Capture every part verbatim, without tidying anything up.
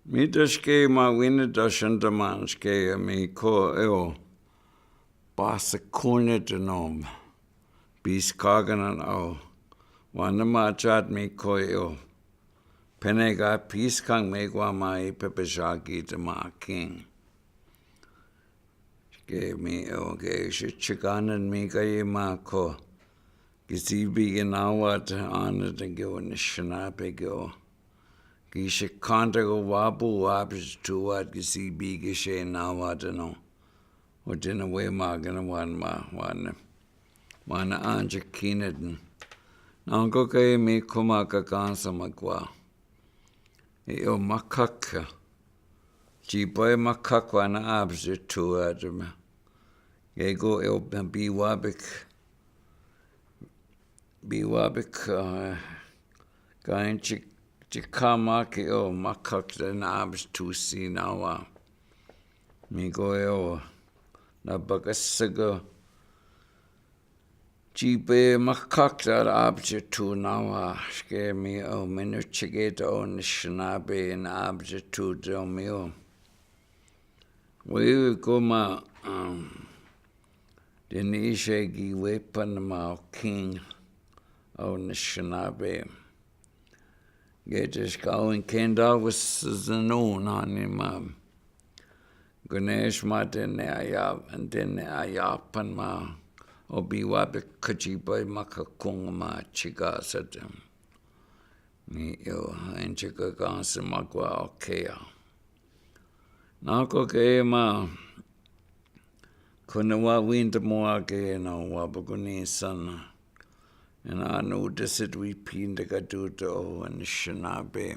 Mi dashke ma wine dashen damanshke mi ko eo. Basa kone de nom. Bis kaganan ao. Wane ma chat mi ko eo. Pene ga pis kang me gwa ma i pepe shaki de ma king. Ke mi o ke shi chikanen mi ka i ma ko. Kisi bi ke na wat ane de ke o ni shinape ke o. Kisi kanta ko wabu wapis tuwat kisi bi ke shi na wat no. O tena we ma ke na wan ma wan. Wan anje kineden. Nangko ke mi kuma ka kansa ma kwa. E o makaka. Jipe makaka na abse tu adama. Ego e o biwabik. Biwabik, uh, kain chik, chikama ke o makaka na abse tu si nawa. Mi ko e o na bakasigo. Jipe makakta abse tu nawa, shke mi o minu chike to o ni shinape na abse tu to mi o. We kuma, um, deni ishe gi wepan ma o king o ni shinape. Gete shka o in kenda was zano na ni ma. Ganesh ma dene aya, dene aya pan ma. O biwabe kajiba ma kakung ma chika sa dem. Ni yo, en chika kansa ma kwa okea. Nako ke ma. Kone wa winda mo ake na wa bakuni sana. Ena anu desit wi pinda ka duto o en shinabe.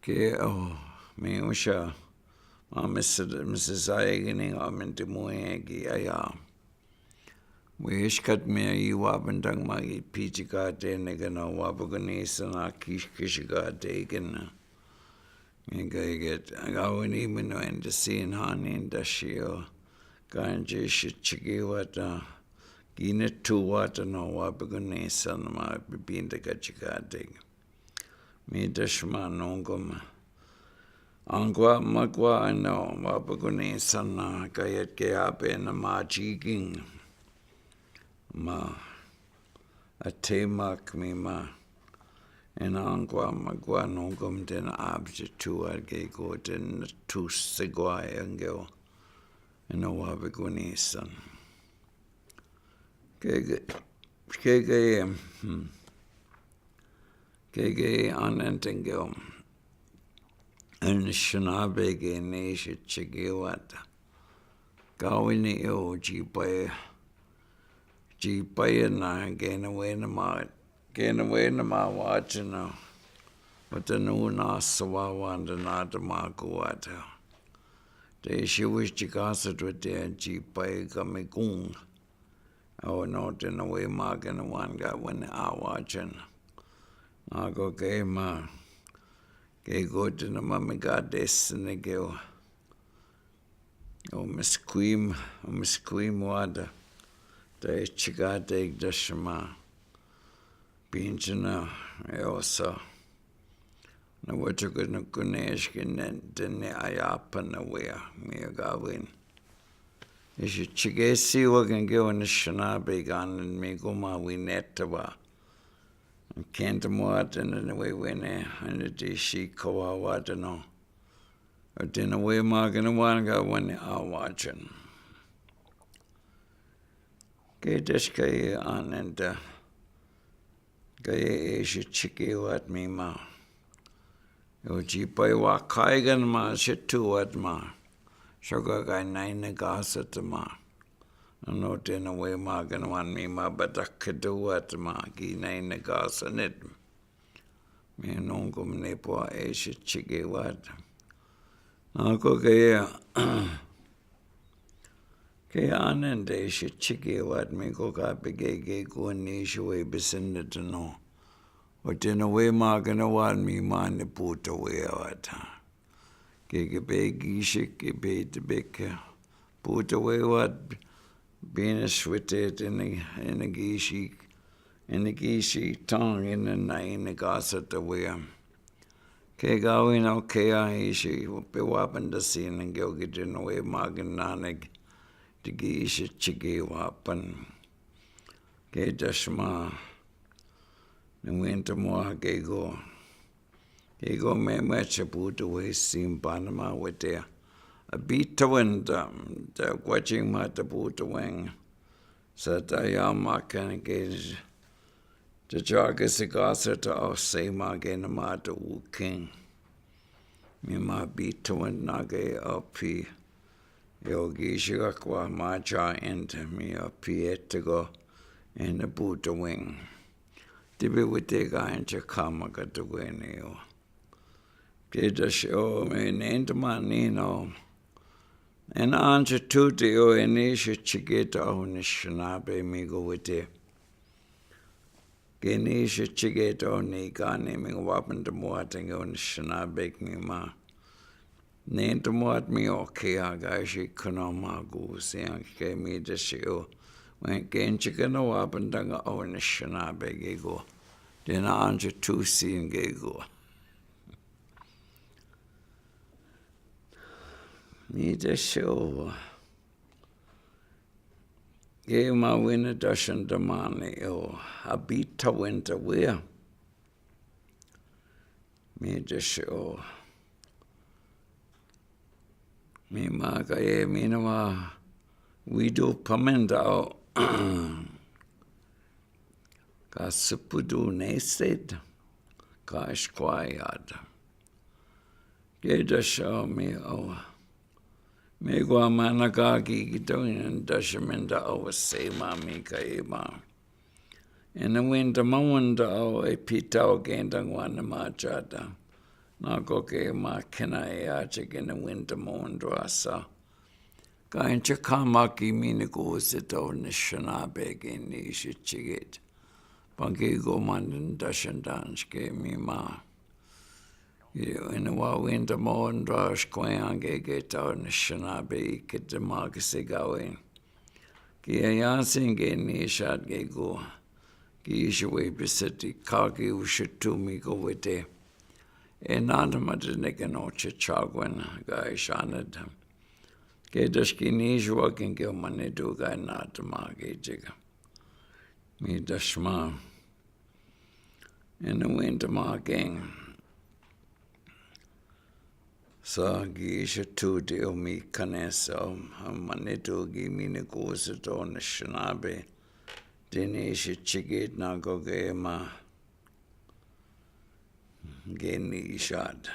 Ke o, me usha, ma misi, misi sa egini o menti mo egi aya. We ishkat me i wa bendang ma i piti ka te ne gana wa bakuni sana kish, kish ka te gana. Nge ka iget, ka wini mino enda sin hani enda shio. Ka nje shi chiki wata, gine tu wata no wa bakuni sana ma bibinda ka chika te. Mi dashma nongoma. Angwa magwa no wa bakuni sana ka yet ke ape na ma chiking. Ma a te mak mi ma. Ena angwa magwa nongom den abje tu a ge go den tu sigwa engeo. Ena wa bakuni sana. Ke ge, ke ge, hmm. Ke ge anen tengeo. En shinabe ge ne shi chiki wata. Ka wini yo jipe. Jipe na ge na we na ma. Ge na we na ma wata na. Wata na una sawa wanda na ta ma ku wata. Te shi wish chikasa tu te jipe ka me kung. O no, tena we ma kena wan ga wan a wachen. Ako ke ma, ke go tena ma me ga desine ke o. O miskwim, o miskwim wada. Te chika te dashma. Pinchina, e osa. Na wachukuna kune ishkine, tene ayapa na wea, mi agawin. Ishi chike si wa kenge wa na shinabe ganen mi kuma wineta wa. Kenta mo ata na we wene, ana te shi kawa wata no. Ate na we ma kena wan ga wan a wachen. Ke dashka ye anenta. Ka ye e shi chike wat mi ma. Yo jipe wa kaigan ma shi tu wat ma. Shoka kai nai na gasa ta ma. Ano tena we ma gan wan mi ma badak kedu wat ma ki nai na gasa nit. Mi nongom ne po e shi chike wat. Ako ke ya. Ke anen de shi chike wat mi ko ka pegege ko ni shi we bisin de no. O tena we ma kena wat mi ma ne puta we wata. Ke ke pegi shi ke pe te beke. Puta we wat bina swete tena ena gishi. Ena gishi tang ena na ena gasa ta we. Ke gawin o ke a isi, pe wapen da sinen ke o ke dene we magin nanek, diki isi chiki wapen. Ke dasma, ni winta mo a ke go. Ke go me me chepu to we simpan ma wete. A bit to winta, da kwaching ma ta pu to weng. Sa ta ya ma kan ke Te chake si kase ta o se ma ke na ma ta wuking. Mi ma bit to win na ke o pi. Yo gi shi ka kwa ma cha ente mi o pi etego. Ene buta wing. Tibi wite ka enche kama ka to wene yo. Ke ta shi o me nente ma nino. Ena anche tuti o ene shi chiketa o Anishinaabe mi go wite. Ke ni shi chiketa o ni kani mi wapen ta muatenge o Anishinaabe mi ma. Ni ta muat mi o ke a ga shi kano ma gu si an ke mi ta shi o. Wen ke n chikena wapen ta nga o Anishinaabe ke go. Dena anche tu si ke go. Mi ta shi o. Ke ma wina dashen damani o a bit to winta wia. Mi ta shi o. Mi ma ka ye mi na ma wido pamenda o. Ka sipudu ne sed. Ka shkwayad. Ke ta shi o mi o. Mi gwa mana ka ki kito in dasha menda o se ma mi ka e ma. Ena winta ma winta o e pita o ke nda gwa na ma chata. Na ko ke ma kena e a che ke na winta ma winta a sa. Ka enche kama ki mi ni ko se to Anishinaabe ke ni shi chiget. Pange go ma nda shendan ke mi ma. Ina wa winta mo ndra shkwen ange ke ta Anishinaabe i kete ma ke se gawe. Ki a yansin ke ni shat ke go. Ki ishi we piseti ka ki ushitu mi go wete. E nanda ma te neke no che chagwen ga ishanada. Ke dashki ni ishi wa ken ke mane du ga nata ma ke jega. Mi dashma. Ena winta ma ken. Sa gi isha tu de o mi kanesa o mane du gi mi ne ko se to Anishinaabe. Dene isha chigit na go ge ma. Ge ni ishad.